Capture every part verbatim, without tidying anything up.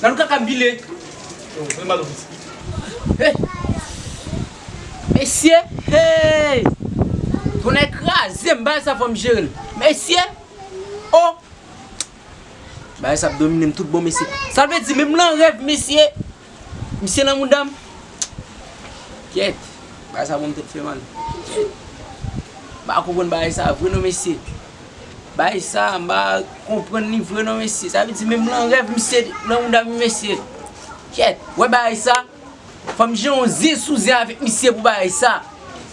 Gad yon kaka m pile. Hey! Mesye, hey! Tonnè kraze m, bagay sa fò m jere l. Mesye! Oh! Bagay sa ap domine m tout bon, mesye. Sa vle di, menm nan rèv, mesye, misye nan mouda m. Kyèt, bagay sa bon, m tèt fè mal. Kyèt. M pa konprann bagay sa vre non, mesye. Bagay sa, m pa konprann li vre non, mesye. Sa vle di, menm nan rèv, misye nan mouda m, mesye. Kyèt, wè bagay sa. Fò m jere yon zen sou zen avèk misye pou bagay sa.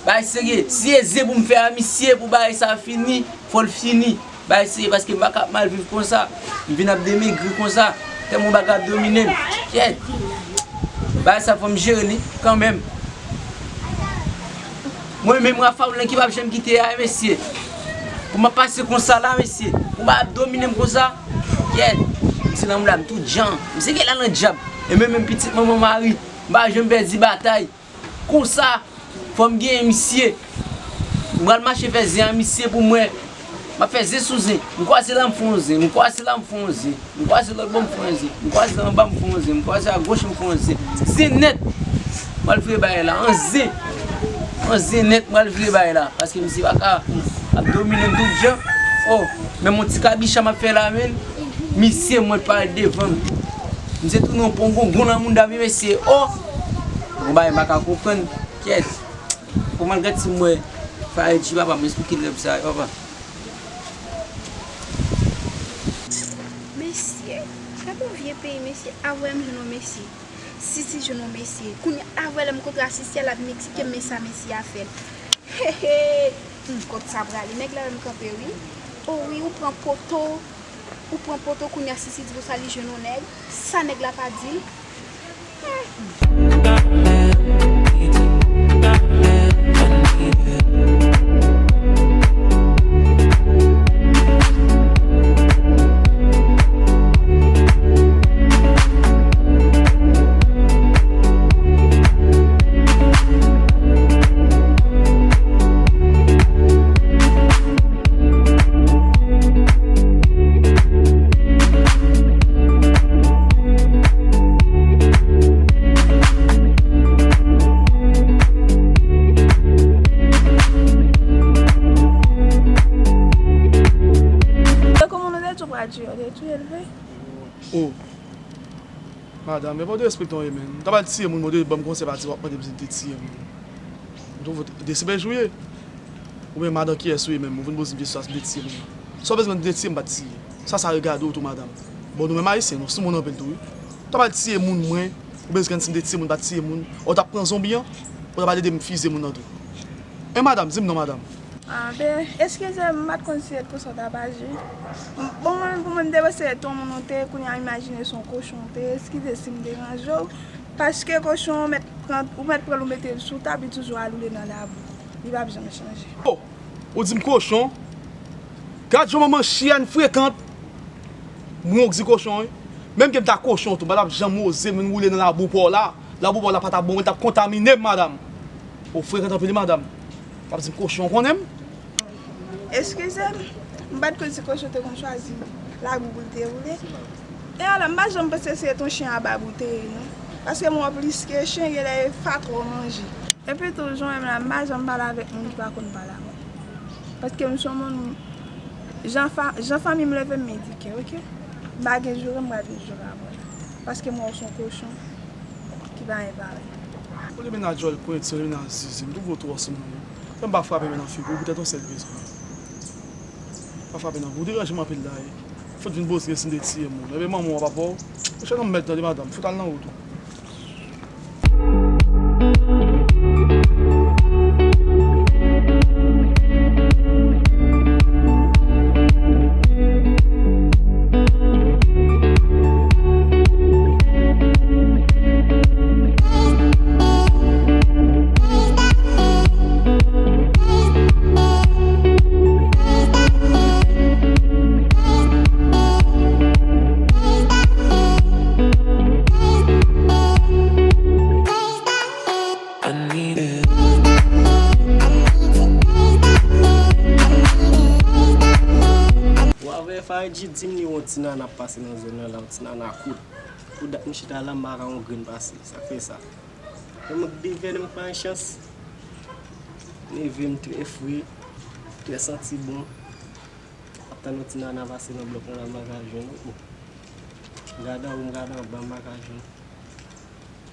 Bagay serye. Si e zen pou m fè a misye pou bagay sa fini, fò l fini. Bagay serye, paske m pa ka ap mal viv konsa. M vin ap demegri konsa. Tèlman bagay ap domine m. Kyèt. Bagay sa fò m jere li kanmenm. Mwen menm Rafael lan ki p ap janm kite a, mesye. Pou m ap pase konsa la, mesye. Pou m ap domine m konsa. Kyèt. Misye nan mouda m tout jan. Misye gen la nan dyab. E mwen menm pitit manman mari. M pa janm pèdi batay. Konsa, fò m genyen misye. M pral mache fè zen an misye pou mwen. M ap fè zen sou zen. M kwaze la, m fè yon zen. M kwaze la, m fè yon zen. M kwaze lòt bò, m fè yon zen. M kwaze anba, m fè yon zen. M kwaze agoch, m fè yon zen. Zen nèt. M pral vire bagay la. An zen. An zen nèt, m pral vire bagay la. Paske misye pa ka ap domine m tout jan. Oh, men yon ti kabicha m ap fè la, menn. Misye mwen parèt devan m. Misye tounen yon pongongon nan mouda m, mesye. Oh! Yon bagay m pa ka konprann. Kyèt. Fò m al gad si m wè Faridji, papa, m esplike l rèv sa, papa. Mesye, gade yon vye peyi, mesye. Avwè m jwenn yon mesye. Sisi jwenn yon mesye. Kounye a, avwè lè m kontre a Sisi a, l ap eksplike m men sa mesye a fè l. Hehe! Hmm, kot sa prale? Nèg la menm kanpe, wi. O wi, ou pran poto. Ou pran poto, kounye a Sisi di konsa li jwenn yon nèg. Sa nèg la pa di l? Kòman nou te tou pral tiye, te tou elve? Oh. Madanm, men pa w derespekte w ye menm. M ta pral tiye moun, mwen te ban m konsèy pa di w ap mande m si m te tiye moun. M twouve w desrespète w ye. Oubyen madanm kiyès ou ye menm, ou vin poze m kesyon sa si m te tiye moun. Sa w bezwen m te tiye, m pa t tiye. Sa, sa regade w tou, madanm. Bon, nou menm ayisyen, nou soumoun anpil tou, wi. Ou ta pral tiye moun mwen, ou bezwen si m te tiye moun, pa t tiye moun. Ou t ap pran zonbi an, ou ta pral ede m fize moun nan tou. En madanm, di m non, madanm. Ah, ben, eskize m, m pa t konn si se konsa w t ap aji. Bon, mwen, pou mwen, m te panse se yon moun ou te, kounye a m imajine se yon kochon ou te. Eskize si m deranje w, paske kochon, ou mèt pran, ou mèt pran l, ou mete l sou tab, li toujou al woule nan labou. Li p ap janm chanje. Oh, ou di m kochon? Gad jan manman chyen frekant. Mwen ou di kochon, wi. Menm ke m ta kochon tou, m pa t ap janm oze vin woule nan labou pa w la. Labou pa w la pa t ap bon, mwen t ap kontamine m, madanm. Ou frekant anpil, wi, madanm. W ap di m kochon, ou konnen m? Eskize m, m pa t konn si kochon te konn chwazi labou pou l te woule. E alò, m pa janm panse se t on chen a bab ou te ye, non. Paske m wè w plis ke chen, genlè e fatra w manje. Epi tou, jan w wè m la, m pa janm pale avèk moun ki pa konn pale avè m. Paske m se yon moun, jan fa-, jan fanmi m leve m, m edike, oke? M pa gen joure, m pral vin joure avè w. Paske m wè w se yon kochon ki pa gen parèy. Ou li mennaj djòl pwenti, ou li mennaj zizi, m twouve w twò soumoun. Fè m pa frape men nan figi w poutèt yon sèl rezon. Pa frape nan, ou deranje m anpil la, e. Fout vin poze kesyon de tiye moun. Ebyen manman w a papa w. Monchè, non, m mèt tande madanm. Fout al nan wout ou. Wavè Faridji di m li wè yon ti nana ap pase nan zòn nan la, yon ti nana kout. Pou dat m chita la, m pa ka yon grenn pase. Sa k fè sa. Mwen, mwen k devèn, m pa gen chans. Neve m trè fre, trè santi bon. Ap tann yon ti nana pase nan blòk lan, la m pa ka jwenn. Oh. M gade anwo, m gade anba, m pa ka jwenn.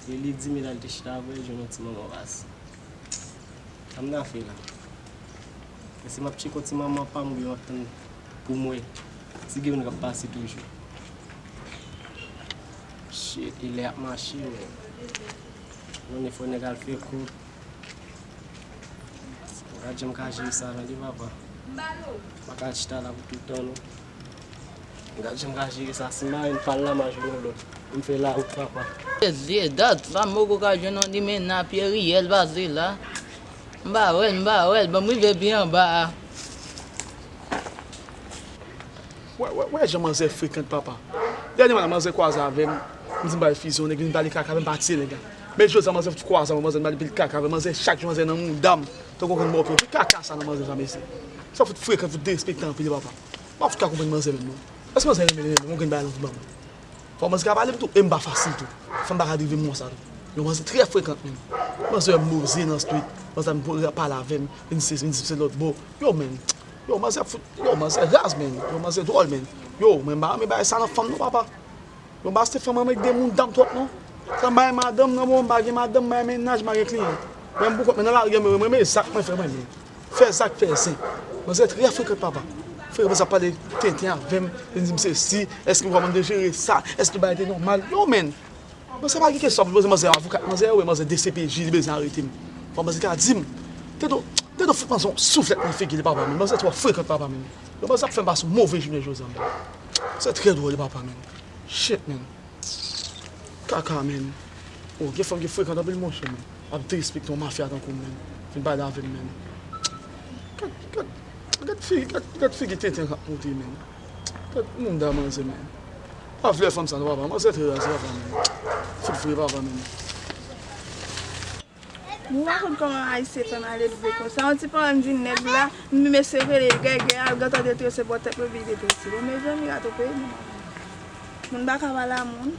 E li di m, li al te chita avè l, jwenn yon ti manman pase. Sa m ta fè la? Èske m ap tcheke yon ti manman pa m oubyen m ap tann pou m wè si gen moun k ap pase toujou? Shit, e lè ap mache, men. Konnen fò nèg al fè kout. Gad jan m ka jere sa, tande, papa. M pa ka chita la pou tout tan, non. Gad jan m ka jere sa. Si m pa jwenn pa l la, m a jwenn yon lòt. M fè lawout, papa. Zye dat, pa moko ka jwenn yon limena, pye riyèl pase la. M pa wè l, m pa wè l. Ban m rive pi anba a. Wè, wè, wè jan manzè frekan, papa. Dènyèman, manzè kwaze avè m. M di m pral fize yon nèg, vin pale kaka avè m, pa tiye nèg la. Men jodi a, manzè fout kwaze avè m, manzè vin pale pil kaka avè m. Manzè, chak jou manzè nan mouda m. Tankou yon grenn mòpyon. Ki kaka sa nan manzè sa, mesye? Sa fout frekan, fout derespektan anpil, papa. M pa fout ka konprann manzè menm, non. Èske manzè renmen li menm, yon grenn bagay l anvi ban mwen? Fò manzè ka pale m tou, e m pa fasil tou. Fanm pa ka drive m konsa tou. Yon manzè trè frekan menm. Manzè wè m poze nan street, manzè vin pale avè m, vin sezi, vin di m se lòt bò. Yo, men. Yo, manzè ap fout, yo, manzè raz, men. Yo, manzè dwòl, men. Yo, mwen m pa renmen bagay sa nan fanm non, papa. Yo, paske fanm an, mwen gen moun dam twòp non. Sa m pa gen madanm nan, bon, m pa gen madanm, m pa gen mennaj, m pa gen kliyan. Mwen m pou kont mwen nan lari, mwen, mwen, mwen, zak mwen fè mwen menm. Fè zak, fè zen. Manzè trè frekan, papa. Frekan, manzè ap pale tenten avè m. Li di m sesi, èske w pa konn jere sa? Èske bagay te nòmal? Yo, men. Manzè pa gen kesyon pou poze manzè avoka. Manzè, wè, manzè D C P J, li bezwen arete m. Fò manzè ka di m. Te do, te do fout manzè yon souflèt nan figi li, papa, men. Manzè twò frekan, papa, men. Yo, manzè ap fè m pase yon move jounen jodi a, men. Manzè trè dwòl, papa, men. Shit, men. Kaka, men. Oh, gen fanm ki frekan anpil, monchè, men. Ap derespekte yon mafya tankou m, men. Vin pale avè m, men. Gad, gad, gad figi, gad, gad figi tenten k ap monte, men. Gad mouda manzè, men. Pa vle fanm sa non, papa. Manzè trè raz, papa, men. Fout vre, papa, men. Mwen pa konn kòman Ayisyen fè malelve konsa. Yon ti pawòl m di nèg la, m di mesye rele gègè al gentan detrese bò tèt mwen, epi l detrese. Bon, mezanmi, gato peye nou. Moun pa ka pale a moun.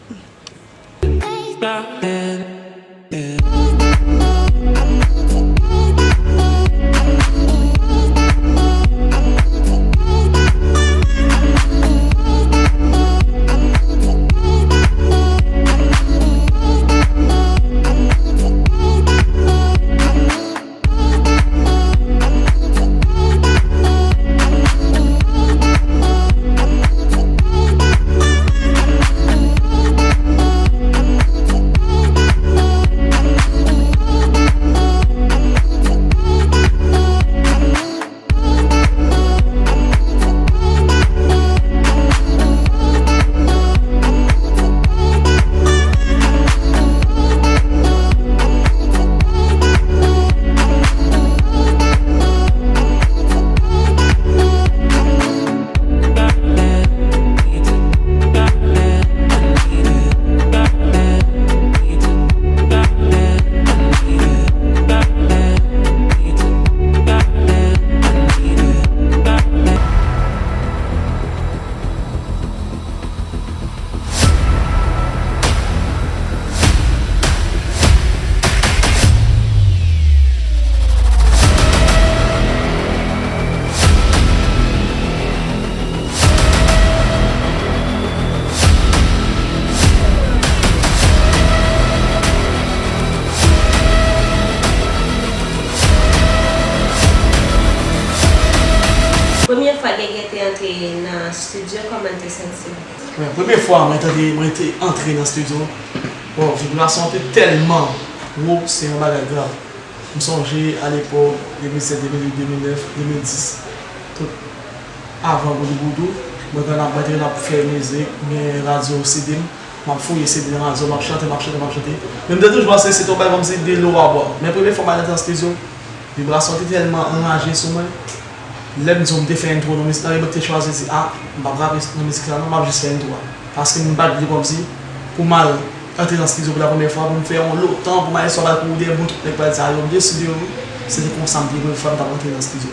Premye fwa Gègè te antre nan estidyo, kòman l te santi l? Men, premye fwa mwen tande, mwen te antre nan estidyo, bon, vibrasyon an te tèlman wo, se yon bagay grav. M sonje alepòk, de mil sèt, de mil uit, de mil nèf, de mil dis, tout avan Goudougoudou, mwen konn ap, mwen te konn ap fè mizik, gen radyo C D m, m ap fouye C D nan radyo, m ap chante, m ap chante, m ap chante. Men m te toujou panse se te yon bagay kòmsi de lowabwa. Men premye fwa m al antre nan estidyo, vibrasyon te tèlman anraje sou mwen. Lè m di w m te fè entwo nan mizik la, yo te chwazi di, a, m p ap rape nan mizik sa non, m ap jis fè entwo a. Paske m pa t vle kòmsi pou m al antre nan estidyo pou la premyè fwa, pou m fè yon lo tan, pou m al swa al kouri dèyè bon tout nèg pral di a, yo, byen si yo, se te konsa m te premye fwa m t ap antre nan estidyo.